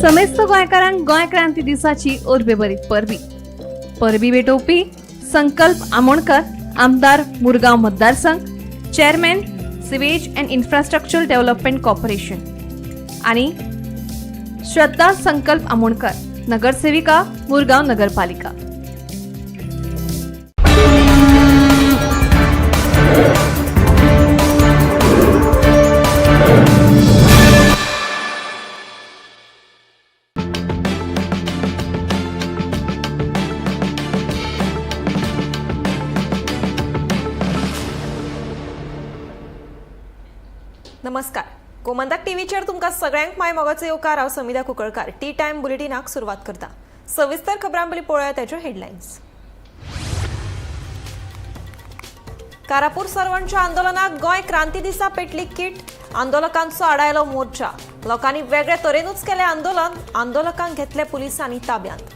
समेस्त गोंयकारांक गोंय क्रांती दिसाची उर्बेभरीत परबी. परबी भेटोवपी संकल्प आमोणकर, आमदार मुरगांव मतदारसंघ, chairman sewage and infrastructure development corporation आणि श्रद्धा संकल्प आमोणकर, नगरसेविका, मुरगांव नगरपालिका. नमस्कार, गोमंतक टीव्हीचेर तुमकां सगळ्यांक माय मोगाचो येवकार. हांव समिधा कुंकळकार. टी टायम बुलेटिनाक सुरवात करता. सविस्तर खबरां पयलीं पळोवया ताच्यो हेडलायन्स. कारापूर सर्वणच्या आंदोलनाक गोंय क्रांती दिसा पेटली कीट. आंदोलकांचो आडायलो मोर्चा. लोकांनी वेगळे तरेनूच केलें आंदोलन. आंदोलकांक घेतले पुलिसांनी ताब्यांत.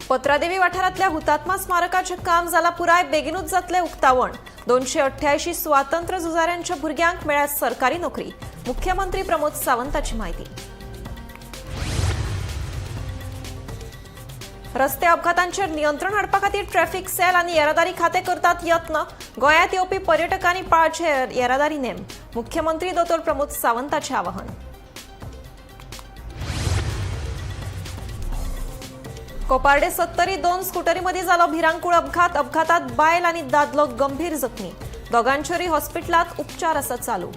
पत्रादेवी वाठारांतल्या हुतात्मा स्मारकाचें काम जाला पुराय. बेगिनूच जातलें उक्तावण. 288 स्वातंत्र्य झुजाऱ्यांच्या भुरग्यांक मेळ्ळ्या सरकारी नोकरी. मुख्यमंत्री प्रमोद सावंताची माहिती. रस्ते अपघातांचेर नियंत्रण हाडपा खातीर ट्रॅफिक सेल आनी येरादारी खातें करतात यत्न. गोंयांत येवपी पर्यटकांनी पाळचे येरादारी नेम. मुख्यमंत्री दोतोर प्रमोद सावंताचें आवाहन. कोपार्डे सत्तरी 2 स्कुटरीमध्ये जालो भिरांकूळ अपघात. अपघातात बायल आनी दादलो गंभीर जखमी. दोगांचेरूय हॉस्पिटलात उपचार आसा चालू.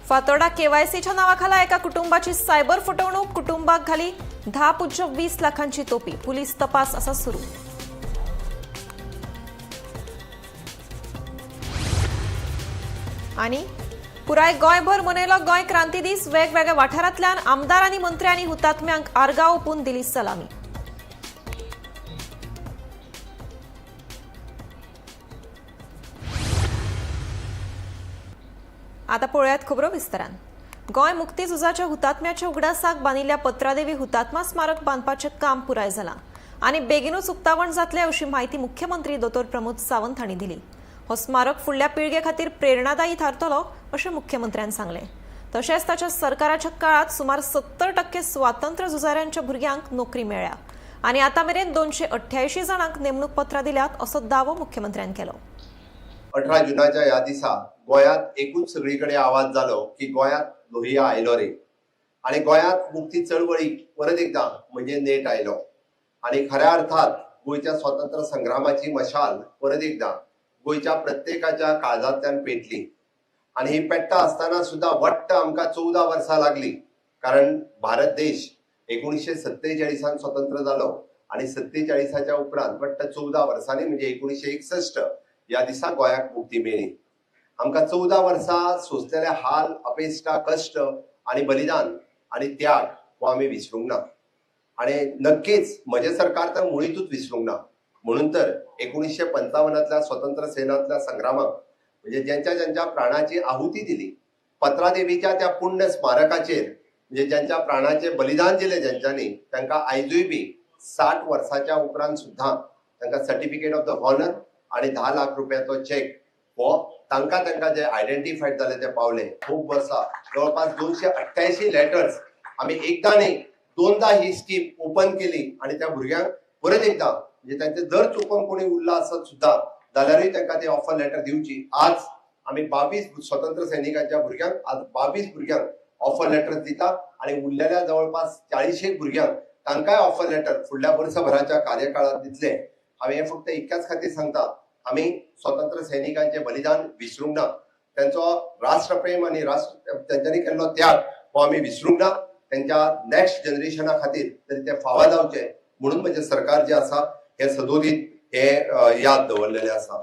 फातोर्डा केवायसीच्या नावाखाला एका कुटुंबाची सायबर फटवणूक. कुटुंबाक घाली 10.20 लाखांची तोपी. पुलीस तपास असा सुरू. आणि पुराय गोंयभर मनयलो गोंय क्रांती दीस. वेगवेगळ्या वाठारांतल्यान आमदार आनी मंत्र्यांनी हुतात्म्यांक आर्गां ओंपून दिली सलामी. आता पळोवयात खबरो विस्तारान. गोंय मुक्ती झुजाच्या हुतात्म्याच्या उगडासाक बांदिल्ल्या पत्रादेवी हुतात्मा स्मारक बांदपाचें काम पुराय जालां आनी बेगिनूच उक्तावण जातलें अशी माहिती मुख्यमंत्री दोतोर प्रमोद सावंत हांणी दिली. हो स्मारक फुडल्या पिळगे खातीर प्रेरणादायी थारतलो अशें मुख्यमंत्र्यान सांगलें. तशेंच ताच्या सरकाराच्या काळात सुमार 70% स्वातंत्र्य झुजाऱ्यांच्या भुरग्यांक नोकरी मेळ्ळ्या आनी आतां मेरेन 288 जाणांक नेमणूक पत्रां दिल्यात असो दावो मुख्यमंत्र्यान केलो. 18 जुनाच्या ह्या दिसा गोंयांत एकूच सगळी कडेन आवाज जालो की गोंयांत लोहिया आयलो रे आणि गोंयांत मुक्ती चळवळीक परत एकदा म्हणजे नेट आयलो आणि खऱ्या अर्थात गोंयच्या स्वातंत्र्य संग्रामाची मशाल परत एकदा गोंयच्या प्रत्येकाच्या काळजांतल्यान पेटली. आणि ही पेट्टा आसतना सुद्दां वट्ट आमकां 14 वर्सां लागली, कारण भारत देश 1947 स्वतंत्र जालो आणि 47 उपरांत वट्ट 14 वर्सांनी म्हणजे 1961 ह्या दिसा गोंयाक मुक्ती मेळ्ळी. आमकां 14 वर्सां सोंसलेले हाल, अपेश्टा, कश्ट आनी बलिदान आनी त्याग हो आमी विसरूंक ना आनी नक्कीच म्हजें सरकार तर मुळीतूच विसरूंक ना. म्हणून तर 1955 स्वतंत्र सेनांतल्या संग्रामाक म्हणजे ज्यांच्या ज्यांच्या प्राणाची आहुती दिली, पत्रादेवीच्या त्या पुण्य स्मारकाचेर म्हणजे ज्यांच्या प्राणाचे बलिदान दिले ज्यांच्यांनी, तांकां आयजूय बी 60 वर्साच्या उपरांत सुद्दां तांकां सर्टिफिकेट ऑफ the honour आणि 10 लाख रुपयाचो चेक हो तांकां तांकां जे आयडेंटिफायड जाले ते पावले. खूब वर्सां जवळपास 288 लेटर्स आमी एकदां न्ही दोनदा ही स्कीम ओपन केली आणि त्या भुरग्यांक परत एकदां म्हणजे तांचे जर चुकून कोणी उरला आसत सुद्दां जाल्यारूय तांकां ते ऑफर लेटर दिवची. आज आमी 22 स्वतंत्र सैनिकांच्या भुरग्यांक आज 22 भुरग्यांक ऑफर लेटर दिता आणि उरलेल्या जवळपास 40 भुरग्यांक तांकांय ऑफर लेटर फुडल्या वर्सभराच्या कार्यकाळात दितले. हांवें हें फक्त इतक्याच खातीर सांगता, आमी स्वतंत्र सैनिकांचे बलिदान विसरूंक ना, त्यांचो राष्ट्रप्रेम आनी राष्ट्र तेंच्यांनी केल्लो त्याग हो आमी विसरूंक ना. तेंच्या नेक्स्ट जनरेशना खातीर तरी ते फावा जावचे म्हणून म्हणजे सरकार जे आसा हे सदोदीत हे याद दवरलेले आसा.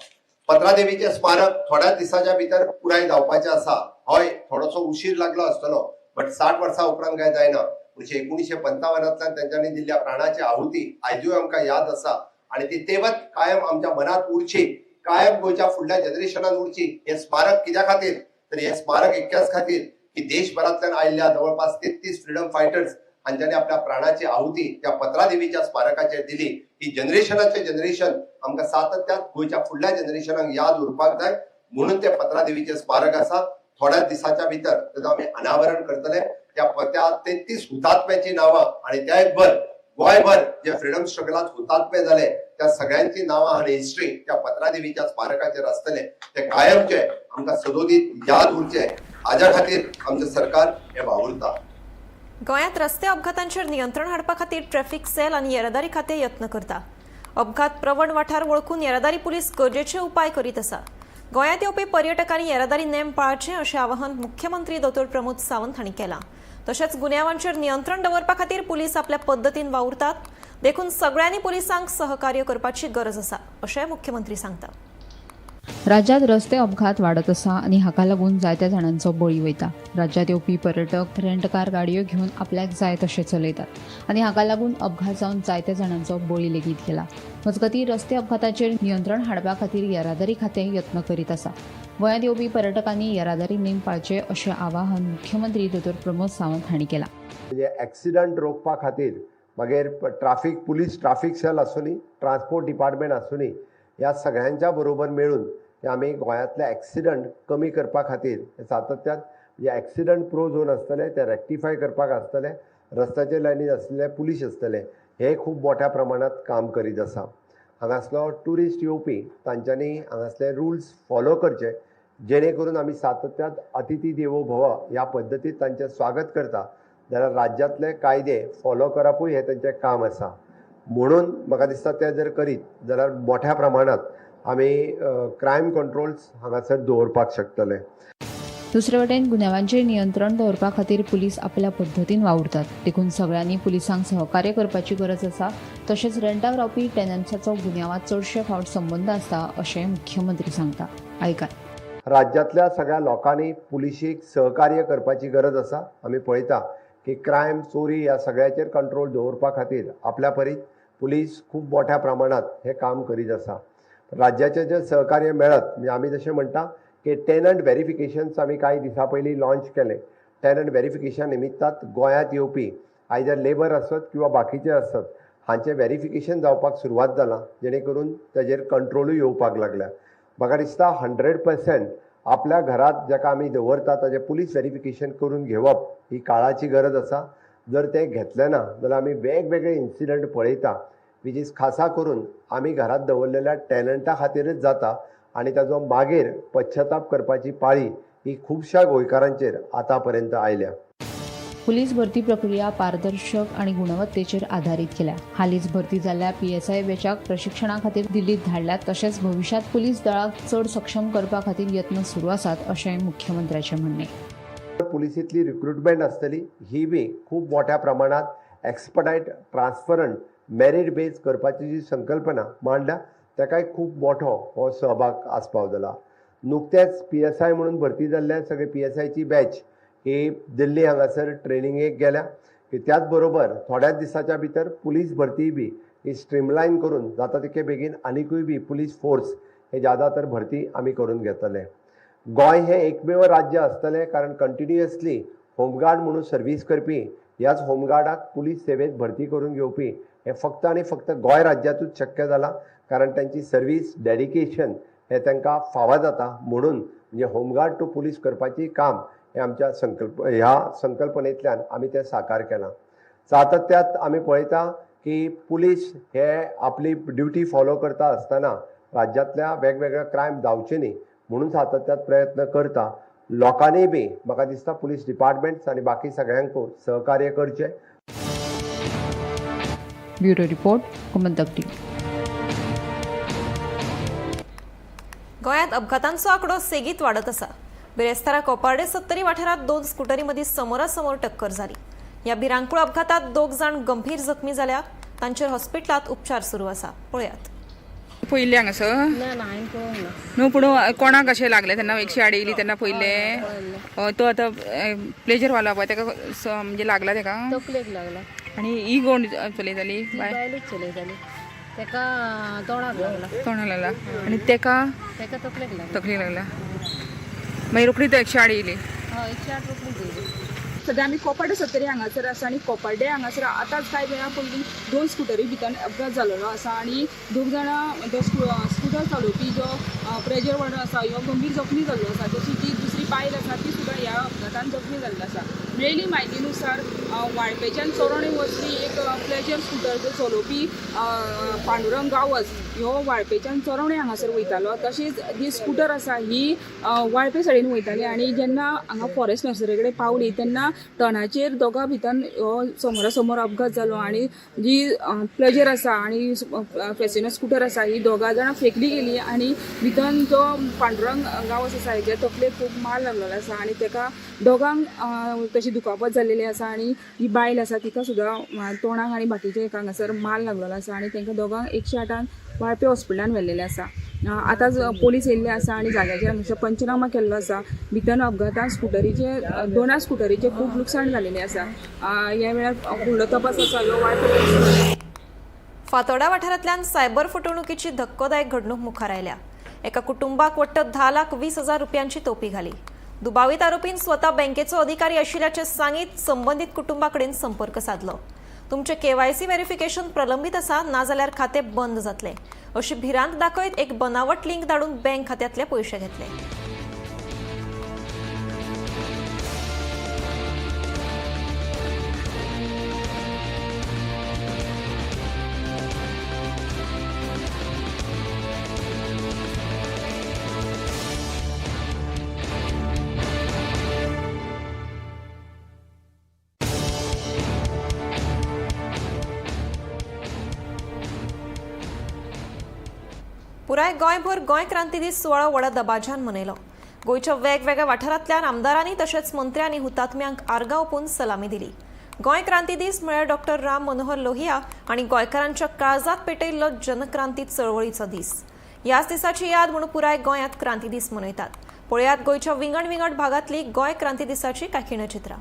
पत्रादेवीचे स्मारक थोड्या दिसाच्या भितर पुराय जावपाचें आसा. हय, थोडोसो उशीर लागलो आसतलो, बट 60 वर्सां उपरांत काय जायना. म्हणजे 1955 तेंच्यांनी दिल्ल्या प्राणाची आहुती आयजूय आमकां याद आसा आणि ती तेवत कायम आमच्या मनात उरची, कायम गोंयच्या फुडल्या जनरेशनान उरची. हे स्मारक कित्या खातीर तर हे स्मारक इतक्याच खातीर की देशभरांतल्यान आयिल्ल्या जवळपास 33 फ्रिडम फायटर्स हांच्यांनी आपल्या प्राणाची आहुती त्या पत्रादेवीच्या स्मारकाचेर दिली. ही जनरेशनाचे जनरेशन आमकां सातत्यात गोंयच्या फुडल्या जनरेशनाक याद उरपाक जाय म्हणून ते पत्रादेवीचे स्मारक आसा. थोड्याच दिसाच्या भितर तेजो आमी अनावरण करतले. त्या त्या 33 हुतात्म्याची नांवां आनी त्याच भर गोंयभर जे फ्रिडम स्ट्रगलात हुतात्मे जाले त्या सगळ्यांची नांवां आनी हिस्ट्री त्या पत्रादेवीच्या स्मारकाचेर आसतले. ते कायमचे आमकां सदोदीत याद उरचे हाज्या खातीर आमचें सरकार हे वावुरता. गोंयांत रस्ते अपघातांचेर नियंत्रण हाडपा खातीर ट्रॅफिक सेल आनी येरादारी खातें यत्न करता. अपघात प्रवण वाठार वळखून येरादारी पुलीस गरजेचे उपाय करीत आसा. गोंयांत येवपी पर्यटकांनी येरादारी नेम पाळचे अशें आवाहन मुख्यमंत्री दोतोर प्रमोद सावंत हांणी केलां. तशेंच गुन्यांवांचेर नियंत्रण दवरपा खातीर पुलीस आपल्या पद्दतीन वावुरतात, देखून सगळ्यांनी पुलिसांक सहकार्य करपाची गरज आसा अशेंय मुख्यमंत्री सांगता. राज्यात रस्ते अपघात वाडत आसा आनी हाका लागून जायत्या जाणांचो बळी वयता. राज्यात येवपी पर्यटक रेंटकार गाडयो घेवन आपल्याक जाय तशें चलयतात आनी हाका लागून अपघात जावन जायत्या जाणांचो बळी लेगीत गेला. मजगतीं, रस्ते अपघाताचेर नियंत्रण हाडपा खातीर येरादारी खातें यत्न करीत आसा. गोंयांत येवपी पर्यटकांनी येरादारी नेम पाळचे अशें आवाहन मुख्यमंत्री दोतोर प्रमोद सावंत हांणी केलां. म्हणजे एक्सिडंट रोखपा खातीर मागीर ट्राफीक पुलीस, ट्राफीक सेल आसूनी, ट्रान्सपोर्ट डिपार्टमेंट आसूनी, ह्या सगळ्यांच्या बरोबर मेळून हे आमी गोंयांतले एक्सिडंट कमी करपा खातीर सातत्यान म्हणजे एक्सिडंट प्रो झोन आसतले, ते रेक्टिफाय करपाक आसतले. रस्त्याचे लायनीर आसलेले पुलीस आसतले, हे खूब मोठ्या प्रमाणात काम करीत आसा. हांगासलो ट्युरिस्ट येवपी तांच्यांनी हांगासले रुल्स फॉलो करचे, जेणे करून आमी सातत्यात अतिथी देवो भव ह्या पद्दतीत तांचें स्वागत करता जाल्यार राज्यांतले कायदे फॉलो करपूय हें तेंचें काम आसा. म्हणून म्हाका दिसता तें जर करीत जाल्यार मोठ्या प्रमाणात आमी क्रायम कंट्रोल्स हांगासर दवरपाक शकतले. दुसरे वटेन गुन्यांवांचेर नियंत्रण दवरपा खातीर पुलीस आपल्या पद्दतीन वावुरतात, देखून सगळ्यांनी पुलिसांक सहकार्य करपाची गरज आसा. तशेंच रेंटाक रावपी टेनन्साचो गुन्यांवांत चडशे फावट संबंद आसता अशें मुख्यमंत्री सांगता. आयकात. राज्यांतल्या सगळ्या लोकांनी पुलिशेक सहकार्य करपाची गरज आसा. आमी पळयता की क्रायम, चोरी ह्या सगळ्याचेर कंट्रोल दवरपा खातीर आपल्या परीत पुलीस खूब मोठ्या प्रमाणात हें काम करीत आसा. राज्याचें जें सहकार्य मेळत, म्हणजे आमी जशें म्हणटा की टेनंट वेरिफिकेशन्स आमी कांय दिसां पयलीं लॉन्च केलें. टेनंट वेरिफिकेशन निमित्तात गोंयांत येवपी आयदर लेबर आसत किंवा बाकीचे आसत, हांचें वेरिफिकेशन जावपाक सुरवात जालां, जेणे करून तेजेर कंट्रोलूय येवपाक लागल्या. म्हाका दिसता 100% आपल्या घरात जाका आमी दवरता ताजें पुलीस वेरिफिकेशन करून घेवप ही काळाची गरज आसा. जर तें घेतलें ना जाल्यार आमी वेगवेगळे इन्सिडंट पळयता, which is खासा करून आमी घरात दवरलेल्या टॅनंटा खातीरच जाता आनी ताजो मागीर पश्चाताप करपाची पाळी ही खुबश्या गोंयकारांचेर आतां पर्यंत आयल्या. पुलीस भरती प्रक्रिया पारदर्शक आणि गुणवत्तेचेर आधारीत केल्या. हालींच भरती जाल्ल्या पीएसआय बॅचाक प्रशिक्षणा खातीर दिल्लीत धाडल्यात. तशेंच भविश्यांत पुलीस दळाक चड सक्षम करपा खातीर यत्न सुरू आसात अशें मुख्यमंत्र्याचें म्हणणें. पुलिसींतली रिक्रुटमेंट आसतली ही बी खूब मोठ्या प्रमाणात एक्सपडायट, ट्रान्सपरंट, मेरीट बेज करपाची जी संकल्पना मांडल्या ताकाय खूब मोठो हो सहभाग आस्पाव जाला. नुकतेच पीएसआय म्हणून भरती जाल्ल्या सगळे पीएसआयची बॅच ही दिल्ली हांगासर ट्रेनिंगेक गेल्या की त्याच बरोबर थोड्याच दिसाच्या भितर पुलीस भरती बी ही स्ट्रीमलायन करून जाता तितके बेगीन आनिकूय बी पुलीस फोर्स हे ज्यादा तर भरती आमी करून घेतले. गोंय हें एकमेव राज्य आसतलें, कारण कंटिन्युअसली होमगार्ड म्हणून सर्वीस करपी ह्याच होमगार्डाक पुलीस सेवेत भरती करून घेवपी हें फक्त आनी फक्त गोंय राज्यांतूच शक्य जालां, कारण तांची सर्वीस डेडिकेशन हें तांकां फावो जाता. म्हणून म्हणजे होमगार्ड टू पुलीस करपाची काम हें आमच्या संकल्प ह्या संकल्पनेंतल्यान आमी तें साकार केलां. सातत्यात आमी पळयता की पुलीस हे आपली ड्युटी फॉलो करता आसतना राज्यांतल्या वेगवेगळ्या क्रायम जावचे न्ही म्हणून सातत्यात प्रयत्न करता. लोकांनी बी म्हाका दिसता पुलीस डिपार्टमेंट्स आनी बाकी सगळ्यांकूय सहकार्य करचें. Bureau report, Gomantak TV. गोंयांत अपघातांचो आंकडो सेगीत वाडत आसा. बिरेस्तारा कोपार्डे सत्तरी वाठारांत दोन स्कुटरी मदीं समोरासमोर टक्कर जाली. ह्या भिरांकूळ अपघातात दोग जाण गंभीर जखमी जाल्या. तांचेर हॉस्पिटलांत उपचार सुरू आसा. पळयात. पयले हांगासर? ना ना, हांवें पळोवंक ना. न्हू, पूण कोणाक अशें लागलें तेन्ना 108 येयली तेन्ना पयले. हय, तो आतां प्लेजरवालो पळय, तेका म्हणजे लागला तेका. तकलेक लागला. आनी ही कोण चलयताली? ती बाय? बायलूच चलयताली. तेका तोंडाक लागला. तोंडाक लागला आनी तेका? तेका तकलेक लागला. तकलेक लागला. मागीर रोखडी तो 108 येयली? हय, 108 रोखडीच येयली. सद्या आमी कोपार्डे सत्तरी हांगासर आसा आनी कोपार्डे हांगासर आतांच कांय वेळा पयलीं 2 स्कुटरी भितर अपघात जाल्लो आसा आनी 2 जाणां जो स्कुटर चलोवपी जो प्रेजर वॉर्डर आसा ह्यो गंभीर जखमी जाल्लो आसा. तशी जी दुसरी बायल आसा ती सुद्दां ह्या अपघातान जखमी जाल्ली आसा. मेळिल्ली म्हायतीनुसार वाळपेच्यान चोरोणे वचपी एक प्लेजर स्कुटर जो चलोवपी पांडुरंग गांवस ह्यो वाळपेच्यान चोरोणे हांगासर वयतालो. तशीच जी स्कुटर आसा ही वाळपे सायडीन वयताली आनी जेन्ना हांगा फॉरेस्ट नर्सरी कडेन पावली तेन्ना टर्नाचेर दोगां भितर हो समोरासमोर अपघात जालो आनी जी प्लेजर आसा आनी फॅसिनर स्कुटर आसा ही दोगां जाणां फेकली गेली आनी भितर जो पांडुरंग गांवस आसा हेच्या तकलेक खूब मार लागलेलो आसा आनी तेका दोगांक तशी दुखापत जाल्लेली आसा आनी ही बायल आसा तिका सुद्दां तोंडाक आनी बाकीचे हेका हांगासर मार लागलेलो आसा आनी तांकां दोगांक 108 वाळपे हॉस्पिटलान व्हेल्लेलें आसा. आतांच पोलीस येयल्ले आसा आनी जाग्याचेर हांगासर पंचनामा केल्लो आसा. भितर अपघातान स्कुटरीचे 2 स्कुटरीचे खूब लुकसाण जालेलें आसा. ह्या वेळार फुडलो तपास आसा ह्यो वाळपे. फातोर्डा वाठारांतल्यान सायबर फटवणुकीची धक्कोदायक घडणूक मुखार आयल्या. एका कुटुंबाक वट्ट 10,20,000 रुपयांची तोपी घाली. दुबावीत आरोपीन स्वता बँकेचो अधिकारी आशिल्ल्याचें सांगीत संबंदीत कुटुंबा कडेन संपर्क सादलो. तुमचें केवायसी व्हेरिफिकेशन प्रलंबीत आसा, नाजाल्यार खातें बंद जातलें अशी भिरांत दाखयत एक बनावट लिंक धाडून बँक खात्यांतले पयशे घेतले. पुराय गोंयभर गोंय क्रांती दीस सुवाळो व्हडा दबाज्यान मनयलो. गोंयच्या वेगवेगळ्या वाठारांतल्यान आमदारांनी तशेंच मंत्र्यांनी हुतात्म्यांक आर्गां ओंपून सलामी दिली. गोंय क्रांती दीस म्हळ्यार डॉक्टर राम मनोहर लोहिया आनी गोंयकारांच्या काळजांत पेटयल्लो जनक्रांती चळवळीचो दीस. ह्याच दिसाची याद म्हणून पुराय गोंयांत क्रांती दीस मनयतात. पळयात गोंयच्या विंगड विंगड भागांतली गोंय क्रांती दिसाची कांय खिणचित्रां.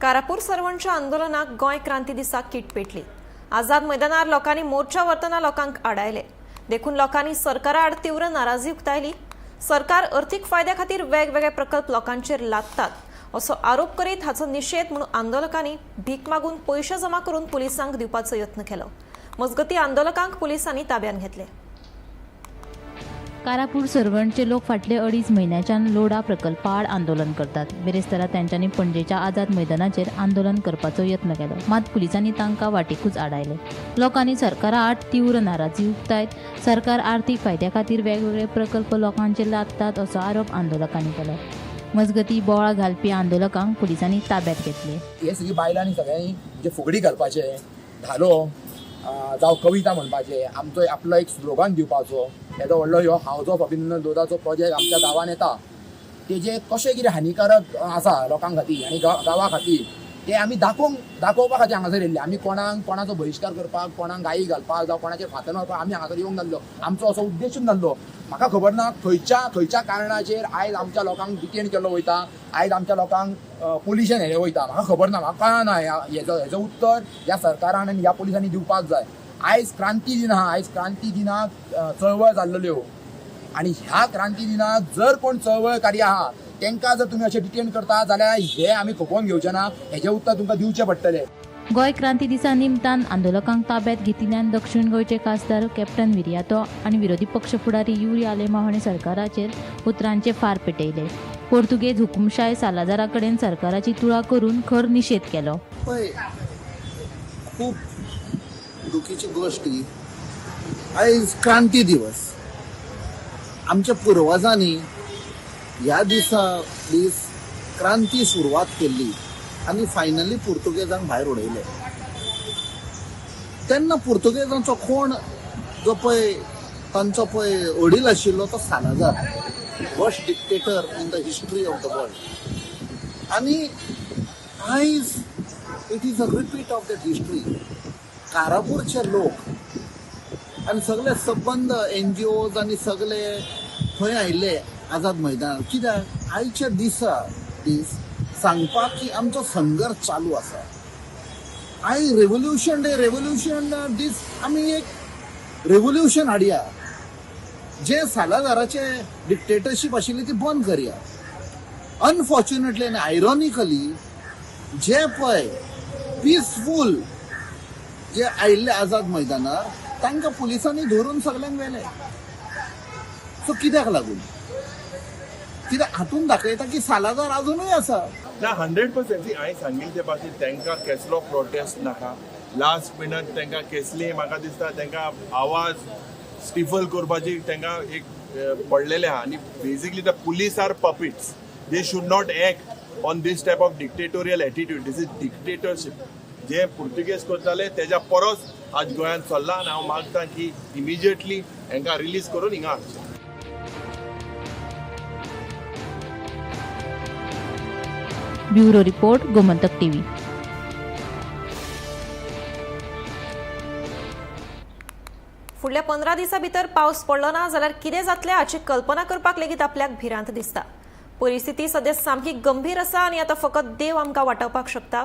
कारापूर सर्वणच्या आंदोलनाक गोंय क्रांती दिसा कीट पेटली. आझाद मैदानार लोकांनी मोर्चा व्हरतना लोकांक आडायले. देखून लोकांनी सरकारा आड तीव्र नाराजी उक्तायली. सरकार अर्थीक फायद्या खातीर वेगवेगळे प्रकल्प लोकांचेर लादतात असो आरोप करीत हाचो निशेध म्हणून आंदोलकांनी भीक मागून पयशे जमा करून पुलिसांक दिवपाचो यत्न केलो. मजगती आंदोलकांक पुलिसांनी ताब्यात घेतले. कारापूर सर्वणचे लोक फाटले 2.5 म्हयन्याच्यान लोढा प्रकल्पा आड आंदोलन करतात. बिरेस्तारा तांच्यांनी पणजेच्या आझाद मैदानाचेर आंदोलन करपाचो यत्न केलो, मात पुलिसांनी तांकां वाटेकूच आडायले. लोकांनी सरकारा आड तीव्र नाराजी उक्तायत सरकार आर्थीक फायद्या खातीर वेगवेगळे प्रकल्प लोकांचेर लादतात असो आरोप आंदोलकांनी केलो. मजगती बोवाळ घालपी आंदोलकांक पुलिसांनी ताब्यात घेतले. हे सगळी बायलांनी सगळ्यांनी म्हणजे फुगडी घालपाचे, धालो जावं कविता म्हणपाचे, आमचो आपलो एक स्लोगन दिवपाचो. येदो व्हडलो ह्यो हावज ऑफ अभिनंदन लोधाचो प्रोजेक्ट आमच्या गांवान येता, तेजे कशें कितें हानिकारक आसा लोकां खातीर आनी गांवा खातीर ते आमी दाखोवपा खातीर हांगासर येयल्ले. आमी कोणाचो बहिश्कार करपाक, कोणाक गायी घालपाक जावं कोणाचेर फातर मारपाक आमी हांगासर येवंक नासलो. आमचो असो उद्देशूच नासलो. म्हाका खबर ना खंयच्या खंयच्या कारणाचेर आयज आमच्या लोकांक डिटेन केल्लो वयता, आयज आमच्या लोकांक पुलिशेन हेलें वयता. म्हाका खबर ना, म्हाका कळना हेजो उत्तर ह्या सरकारान आनी ह्या पुलिसांनी दिवपाक जाय. आयज क्रांती दिन आहा, आयज क्रांती दिनाक चळवळ जाल्ल्यो आनी ह्या क्रांती दिनाक जर कोण चळवळकारी आहा तांकां जर तुमी अशें डिटेन करता जाल्यार हे आमी खपोवन घेवचे ना. हेजें उत्तर तुमकां दिवचें पडटलें. गोंय क्रांती दिसा निमतान आंदोलकांक ताब्यात घेतिल्ल्यान दक्षिण गोंयचे खासदार कॅप्टन विरियातो आनी विरोधी पक्ष फुडारी युरी आलेमांव हांणी सरकाराचेर उतरांचे फार पेटयले. पोर्तुगेज हुकुमशाय सालाझारा कडेन सरकाराची तुळा करून खर निशेध केलो. पळय, खूब दुखीची गोश्ट ही. आयज क्रांती दिवस. आमच्या पुर्वजांनी ह्या दिसा दीस क्रांती सुरवात केल्ली आनी फायनली पुर्तुगेजांक भायर उडयले. तेन्ना पुर्तुगेजांचो कोण जो पळय तांचो पळय वडील आशिल्लो तो Salazar, worst dictator in the history of the world. आनी आयज it is a repeat of that history. कारापूरचे लोक आनी सगळे सबंद NGOs आनी सगळे थंय आयिल्ले आझाद मैदानार. कित्याक आयच्या दिसा दीस सांगपाक की आमचो संघर्श चालू आसा. आयज रेवोल्युशन डे, रेवोल्युशन दीस आमी एक रेवोल्युशन हाडया, जे सालाझाराचे डिक्टेटरशीप आशिल्ली ती बंद करया. अनफॉर्च्युनेटली आनी आयरोनिकली जे पळय पिसफूल जे आयिल्ले आझाद मैदानार तांकां पुलिसांनी धरून सगल्यांक व्हेले. सो कित्याक लागून कित्याक हातून दाखयता की सालाझार अजुनूय आसा. ना 100% हांवें सांगिल्ले ते भाशेन तांकां कसलो प्रोटेस्ट नाका. लास्ट मिनट तांकां केसली म्हाका दिसता तांकां आवाज स्टिफल करपाची तांकां एक पडलेलें आहा. आनी basically the police are puppets. They should not act on this type of dictatorial attitude. This is dictatorship. जे पुर्तुगेज करताले तेज्या परस आज गोंयांत चल्ला आनी हांव मागता की इमिजिएटली हांकां रिलीज करून हिंगा हाडचें. Bureau report, Gomantak TV. फुडल्या 15 दिसां भितर पावस पडलो ना जाल्यार कितें जातलें हाची कल्पना करपाक लेगीत आपल्याक भिरांत दिसता. परिस्थिती सद्या सामकी गंभीर आसा आनी आतां फकत देव आमकां वाटावपाक शकता.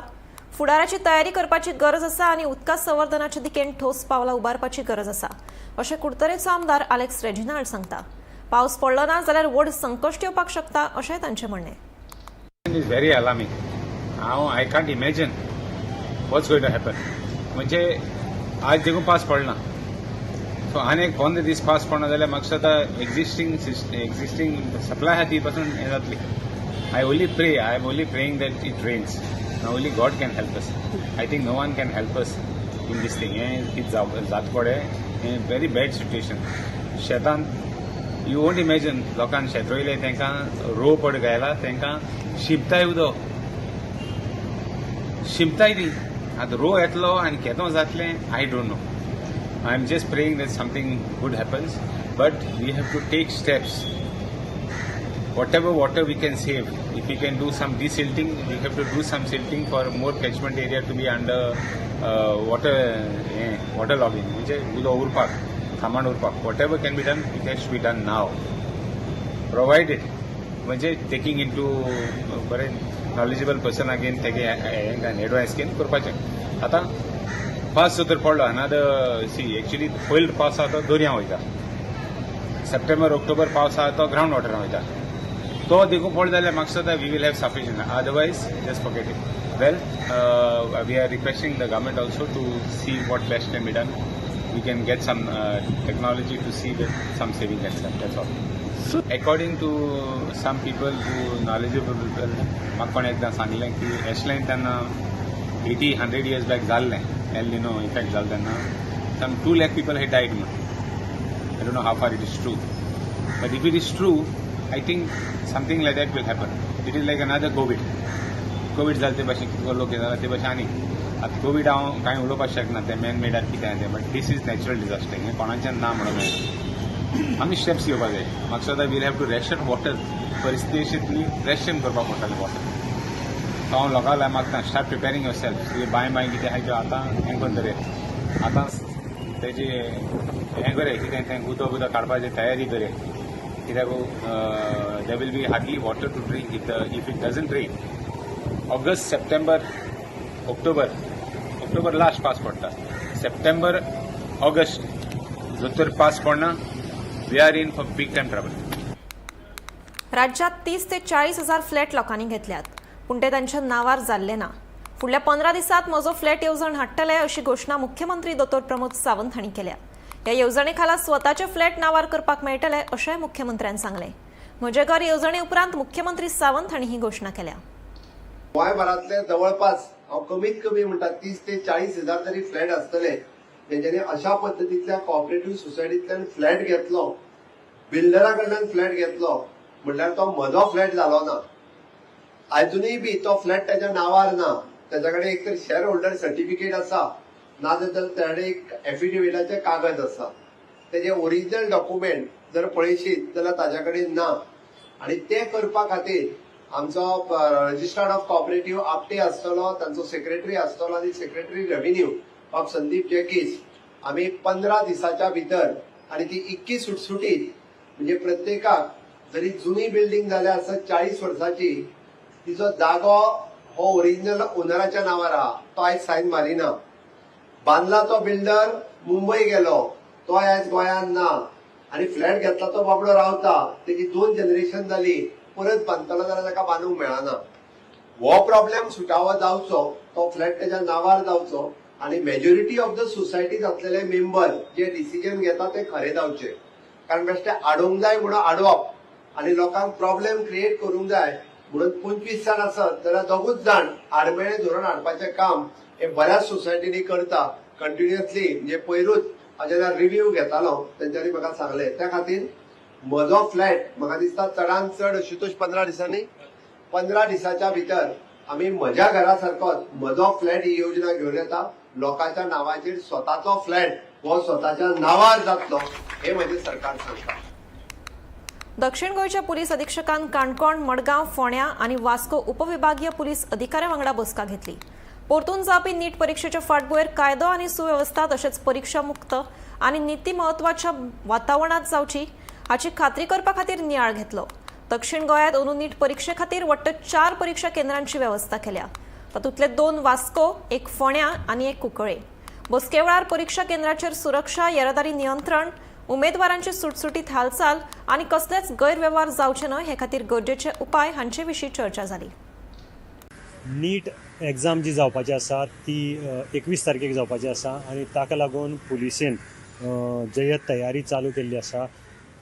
फुडाराची तयारी करपाची गरज आसा आनी उदका संवर्धनाचे दिकेन ठोस पावलां उबारपाची गरज आसा अशें कुडतरेचो आमदार आलेक्स रेजिनाल्ड सांगता. पावस पडलो ना जाल्यार व्हड संकश्ट येवपाक शकता अशें तांचें म्हणणें. Is very alarming. हांव I can't imagine what's going to happen. म्हणजे आज देखून पास पडना, सो आनी एक 15 दीस पास पडना जाल्यार म्हाका दिसता एक्झिस्टींग सप्लाय आहा ती पासून हें जातली. I am only praying that it rains. Only God can help us. I think no one can help us in this thing. हें कितें जात पडे हें व्हेरी बॅड सिट्युएशन. शेतान you won't imagine लोकांक शेत रोयलें तांकां रोव पड घायला, तांकां शिंपताय उदक शिंपताय ती. आतां रोव येतलो आनी केदो जातलें I don't know. I am just praying that something good happens, but we have to take steps. Whatever water we can save, if we can do some desilting, we have to do some silting for more catchment area to be under water, water logging, म्हणजे उदक उरपाक, सामान उरपाक. Whatever can be done, it has to be done now. Provided, म्हणजे taking into बरें knowledgeable पर्सनाक घेवन तेगे हें एडवायस घेवन करपाचें. आतां पावस जर पडलो अनादर सी एक्चुली पयलो पावस आसा तो दर्या वयता, सप्टेंबर ऑक्टोबर पावस आसा तो ग्रावंड वॉटरान वयता, तो देखून पडलो जाल्यार म्हाका दिसता we will have sufficient, otherwise just forget it. Well, we are requesting the government also to see what best can be done. We can get some technology to see with some saving and stuff. That's all. According to some people who knowledgeable people, म्हाका कोणें एकदां सांगलें की एशलें तेन्ना 80-100 years back जाल्लें El Nino effect जालें तेन्ना some 2 lakh people had died म्हूण. I don't know how far it is true, but if it is true I think something like that will happen. It is like another COVID. COVID जालें ते भाशेन कितको लोक हे जाला ते भाशेन आनी आतां कोवीड हांव कांय उलोवपाक शकना, तें मॅन मेड कितें तें, but this is natural disaster, हें कोणाचें ना म्हणूंक मेळना. आमी स्टेप्स घेवपाक जाय. म्हाका दिसता we'll have to ration water, परिस्थिती अशी रेशन करपाक पडटलें वॉटर. सो हांव लोकांक मागता स्टार्ट प्रिपेरींग your self. बांय बांय कितें आसा त्यो आतां हें करून दवरात, आतां तेजें हें करया कितें तें उदक उदक काडपाची तयारी करया, कित्याक there will be hardly water to drink if it doesn't rain. August, September, October, October last पावस पडटा, सप्टेंबर ऑगस्ट जर तर पावस पडना we are in for big time trouble. राज्यात 30 ते 40 हजार फ्लॅट लोकांनी घेतल्यात, पूण ते तांच्या नांवार जाल्ले ना. फुडल्या 15 दिसांत म्हजो फ्लॅट येवजण हाडटले अशी घोशणा मुख्यमंत्री दोतोर प्रमोद सावंत हांणी केल्या. ह्या येवजणे खाला स्वताचे फ्लॅट नांवार करपाक मेळटले अशेंय मुख्यमंत्र्यान सांगलें. म्हजें घर येवजणे उपरांत मुख्यमंत्री सावंत हांणी ही घोशणा केल्या. गोंयभरांतले जवळपास हांव कमीत कमी म्हणटा 30 ते 40 हजार तरी फ्लॅट आसतले तेंच्यांनी अशा पद्दतींतल्या कॉपरेटिव्ह सोसायटींतल्यान फ्लॅट घेतलो, बिल्डरा कडल्यान फ्लॅट घेतलो म्हणल्यार तो म्हजो फ्लॅट जालो ना. आजुनूय बी तो फ्लॅट ताच्या नांवार ना, ताच्या कडेन एक तर शेअर होल्डर सर्टिफिकेट आसा, ना जाल्यार ताच्या कडेन एक एफिडेविटाचें कागद आसा. तेजे ओरिजिनल डॉक्युमेंट जर पळयशीत जाल्यार ताच्या कडेन ना. आनी ते करपा खातीर आमचो रजिस्ट्रार ऑफ कॉपरेटिव्ह आपटे आसतलो, तांचो सेक्रेटरी आसतलो आनी सेक्रेटरी रेव्हेन्यू बाब संदीप जॅकीस. आमी 15 दिसाच्या भितर आनी ती इतकी सुटसुटीत म्हणजे प्रत्येकाक जरी जुनी बिल्डींग जाल्या आसत 40 वर्साची, तिचो जागो हो ओरिजिनल ओनराच्या नांवार आहा, तो आयज सायन मारिना. बांदला तो बिल्डर मुंबय गेलो, तो आयज गोंयांत ना, आनी फ्लॅट घेतला तो बाबडो रावता, तेजी 2 जनरेशन जाली, परत बांदतलो जाल्यार ताका बांदूंक मेळना. हो प्रॉब्लेम सुटावो जावचो, तो फ्लॅट तेच्या नांवार जावचो आनी मेजॉरिटी ऑफ the सोसायटीत आसलेले मेंबर जे डिसिजन घेता ते खरे जावचे. कारण बेश्टे आडोवंक जाय म्हणून आडोवप आनी लोकांक प्रॉब्लेम क्रिएट करूंक जाय म्हणून 25 जाण आसत जाल्यार 2 जाण आडमेळें धोरण हाडपाचें काम हे बऱ्याच सोसायटींनी करता कंटिन्युअसली. म्हणजे पयरूच हांव जेन्ना रिव्यू घेतालो तेंच्यांनी म्हाका सांगलें. त्या खातीर म्हजो फ्लॅट म्हाका दिसता चडान चड आशुतोष 15 दिसांनी, 15 दिसाच्या भितर आमी म्हज्या घरा सारकोच म्हजो फ्लॅट ही योजना घेवन येता. लोकांच्या नांवाचेर स्वताचो फ्लॅट हो स्वताच्या नांवार जातलो हे म्हजें सरकार सांगता. दक्षिण गोंयच्या पुलीस अधीक्षकान काणकोण, मडगांव, फोंड्या आनी वास्को उपविभागीय पुलीस अधिकाऱ्यां वांगडा बसका घेतली. परतून जावपी नीट परिक्षेच्या फाटभुंयेर कायदो आनी सुवेवस्था तशेंच परिक्षा मुक्त आनी निती म्हत्वाच्या वातावरणांत जावची हाची खात्री करपा खातीर नियाळ घेतलो. दक्षिण गोंयांत अंदू नीट परिक्षे खातीर वट्ट 4 परिक्षा केंद्रांची वेवस्था केल्या. तातूंतले 2 वास्को, 1 फोंड्या आनी 1 कुंकळे. बसके वेळार परिक्षा केंद्राचेर सुरक्षा, येरादारी नियंत्रण, उमेदवारांची सुटसुटीत हालचाल आनी कसलेच गैरवेव्हार जावचे न्हय हे खातीर गरजेचे उपाय हांचे विशीं चर्चा जाली. नीट एग्जाम जी जावपाची आसा ती 21 तारखेक जावपाची आसा आनी ताका लागून पुलिसेन जयत तयारी चालू केल्ली आसा.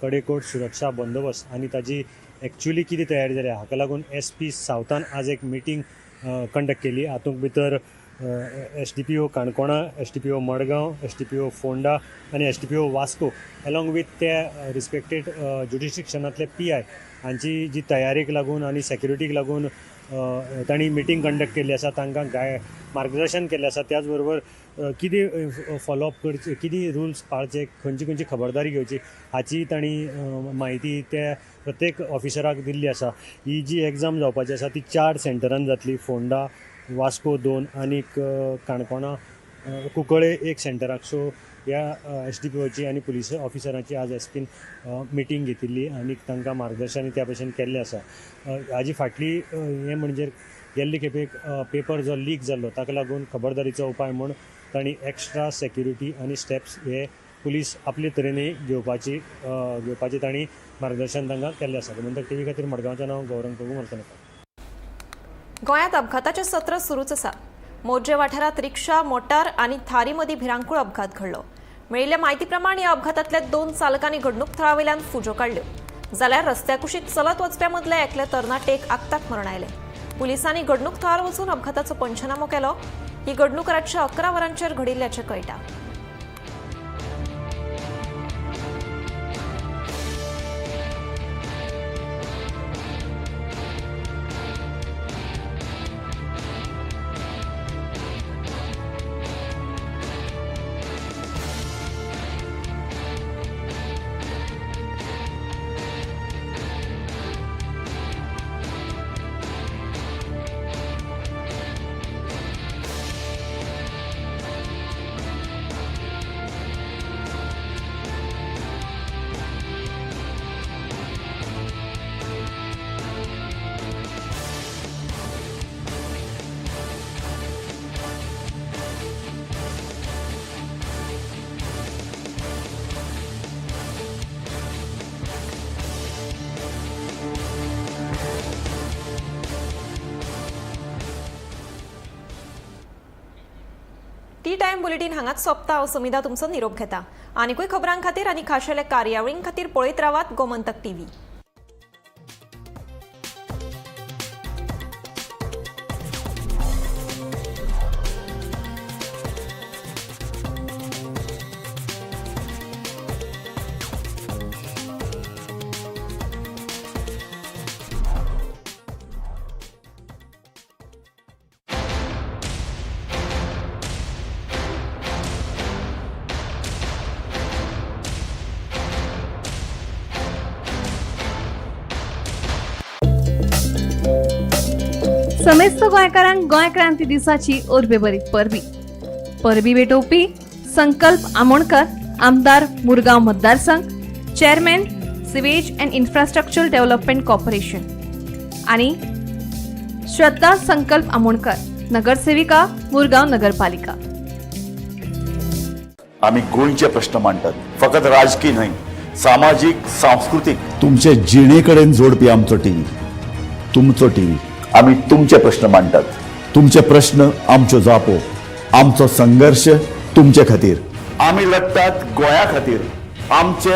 कडेकोट सुरक्षा बंदोबस्त आनी ताजी एक्चुअली कितें तयारी जाल्या हाका लागून एस पी सावथान आज एक मिटींग कंडक्ट केली. हातूंत भितर एस डी पी ओ काणकोणा, S D P O Madgaon, S D P O Ponda आनी S D P O Vasco along with ते रिस्पेक्टेड ज्युडिस्डिक्शनांतले पी I हांची जी तयारेक लागून आनी सेक्युरिटीक लागून तांणी मिटींग कंडक्ट केल्ली आसा. तांकां मार्गदर्शन केल्लें आसा. त्याच बरोबर कितें फॉलोअप करचें, कितें रुल्स पाळचे, खंयची खंयची खबरदारी घेवची हाची तांणी म्हायती त्या प्रत्येक ऑफिसराक दिल्ली आसा. ही जी एग्जाम जावपाची आसा ती 4 सेंटरान जातली, फोंडा, वास्को 2 आनीक काणकोणा, कुंकळे 1 सेंटराक. सो ह्या एस डी पी ओची आनी पुलीस ऑफिसरांची आज एस पीन मिटींग घेतिल्ली आनी तांकां मार्गदर्शन त्या भशेन केल्लें आसा. हाजी फाटली हें म्हणजे गेल्ले खेपेक पेपर जो लीक जाल्लो ताका लागून खबरदारीचो उपाय म्हूण तांणी एक्स्ट्रा सेक्युरिटी आनी स्टेप्स हे पुलीस आपले तरेन घेवपाची तांणी मार्गदर्शन तांकां केल्लें आसा. गोमंतक टीव्ही खातीर मडगांवच्यान हांव गौरंग प्रभू मर्तनकार. गोंयांत अपघाताचें सत्र सुरूच आसा. मोरजे वाठारांत रिक्षा, मोटार आनी थारी मदीं भिरांकूळ अपघात घडलो. मेळिल्ल्या म्हायती प्रमाण ह्या अपघातांतल्या 2 चालकांनी घडणूक थळावेल्यान फुजो काडल्यो, जाल्यार रस्त्या कुशीक चलत वचप्या मदल्या एकल्या तरणाटेक आक्ताक मरण आयलें. पुलिसांनी घडणूक थळार वचून अपघाताचो पंचनामो केलो. ही घडणूक रातच्या 11 वरांचेर घडिल्ल्याचें कळटा. टी टायम बुलेटीन हांगाच सोंपता. हांव समिधा तुमचो निरोप घेता. आनिकूय खबरां खातीर आनी खाशेल्या कार्यावळीं खातीर पळयत रावात गोमंतक टीव्ही. समेस्त गोंयकारांक गोंय क्रांती दिसाची परबी परबी. परबी भेटोवपी संकल्प आमोणकर, आमदार मुरगांव मतदारसंघ, chairman sewage and infrastructure development corporation आणि श्रद्धा संकल्प आमोणकर, नगरसेविका मुरगांव नगरपालिका. आमी गोंयचे प्रश्न मांडटात, फकत राजकी न्हय, सामाजीक, सांस्कृतीक. तुमचे जिणे कडेन जोडपी आमचो टीव्ही, तुमचो टीव्ही. आमी तुमचे प्रश्न मांडटात, तुमचे प्रश्न आमच्यो जापो, आमचो संघर्श तुमचे खातीर. आमी लढटात गोंया खातीर, आमचे